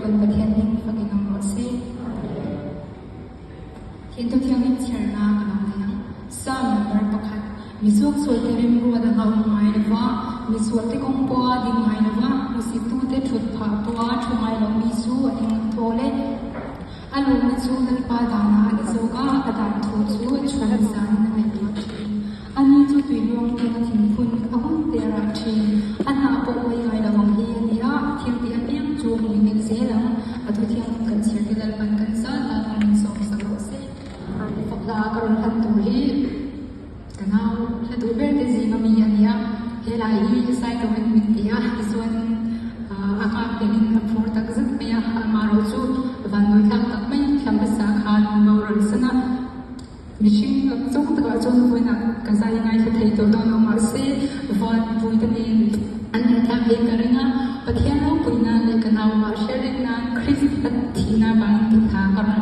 Kan Pathian hming fakin awm rawh se. Thiantu thianghlim chhiarna ka lo nei ang. Psalm number pakhat, Mi suaksualte remruat anga awm ngai lo va, mi sualte kawng pawha ding ngai lo va, hmusittute thut phah pawha thu ngai lo mi chu a eng a thawl e. A lawmna chu Lalpa danah a ni zawk a, a dan thu chu a chhun zanin a ngaihtuah thin. Ani chu tuiluang tuna thingphun a hun te a rah thin. A hnah pawh uai ngai lo ang hi a ni a, a thil tih apiang chu hmui nghet zel ang. A thu thianghlim kan chhiar te Lalpan kan zat a, kan min sawm sak rawh se. Fak hla ka rawn hlan tur hi ka nau hla duh ber te zing ami a ni a, he lai hi Sailo in min ti a, tichuan a nghak hlelin a phur tak zet mai a, amaherawh chu vannawi tlak tak mai thlam hmasa khan boral san a. Mihring lam zawng takah chuan vawiinah ka zai ngaithla thei tawh dawn lo mahse van puite nen an ngaihthlak hi ka ring a, Pathian ropui nan leh ka naumah hriat reng nan Krista thihna vangin tih hna ka rawn.